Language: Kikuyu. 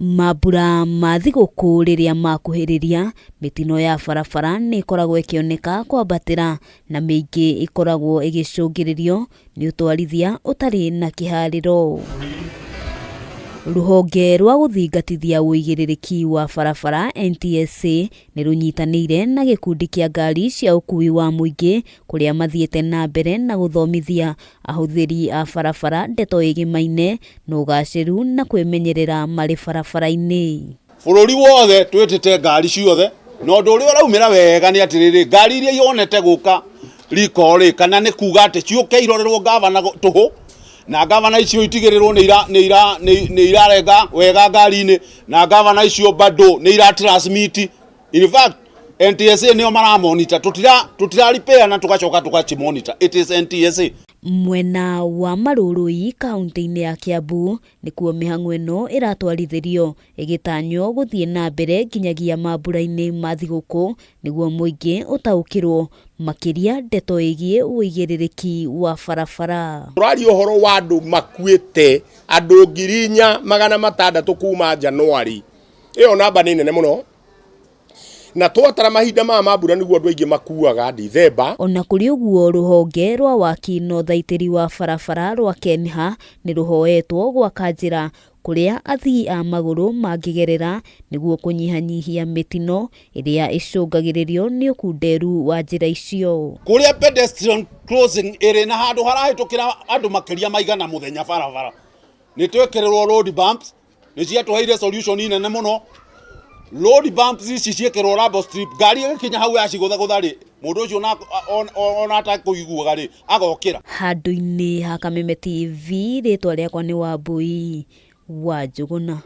Mambura ma thigũkũ rĩrĩa makuhĩrĩria, mĩtino ya barabara nĩ ĩkoragwo ĩkĩoneka kwambatĩra na mĩingĩ ĩkoragwo ĩgĩcũngĩrĩrio nĩ ũtwarithia ũtarĩ na kĩharĩro. Rũhonge rwa gũthingatithia ũigĩrĩrĩki wa barabara NTSA nĩ rũnyitanĩire na gĩkundi kĩa ngari cia ũkui wa mũingĩ kũrĩa mathiĩte na mbere na gũthomithia ahũthĩri a barabara ndeto ĩgĩmaine na ũgacĩru na kwĩmenyerera marĩ barabara-inĩ. Bũrũri wothe twĩtĩte ngari ciothe na ũndũ ũrĩa ũraumĩra wega nĩ atĩrĩrĩ, ngari iria ionete gũka riko rĩ, kana nĩ kuga atĩ ciũke irorerwo ngavana tũhũ, na ngavana icio itigĩrĩrwo nĩ irarenga wega ngari-inĩ, na ngavana icio bado nĩ ira transmit. In fact, NTSA nĩo maramonita, tũtira repair na tũgacoka tũgacimonitor. It is NTSA. Mwena wa Marũrũi kaunti-inĩ ya Kiambu nĩkuo mĩhang'o ĩno ĩratwarithĩrio ĩgĩtanywo gũthiĩ na mbere nginyagia mambura-inĩ ma thigũkũ nĩguo mũingĩ ũtaũkĩrwo makĩria ndeto ĩgiĩ ũigĩrĩrĩki wa barabara. Tũraria ũhoro wa andũ makuĩte andũ 4600 kuma Januari. Ĩyo namba nĩ nene mũno. Na twatara mahinda maya ma mbura nĩguo andũ aingĩ makuaga Dithemba. Ona kũrĩ ũguo rũhonge rwa waki na ũthaitĩri wa barabara rwa KENHA nĩ rũhoetwo gwaka njĩra kũrĩa athii a magũrũ mangĩgerera nĩguo kũnyihanyihia mĩtino ĩrĩa ĩcũngagĩrĩrio nĩ ũkunderu wa njĩra icio. Kũrĩa pedestrian crossing ĩrĩ na handũ harahĩtũkĩra andũ makĩria ma igana mũthenya barabara, nĩ twekĩrĩrwo road bumps, nĩ ciatũheire solution nene mũno. Road bumps ici ciĩkĩrwo rumble strip, ngari ĩgĩkinya hau yacigũthagũtha rĩ, mũndũ ũcio ona atakũiguaga rĩ, agokĩra. Handũ-inĩ ha Kameme TV, rĩtwa rĩakwa nĩ Wambui wa Njũgũna.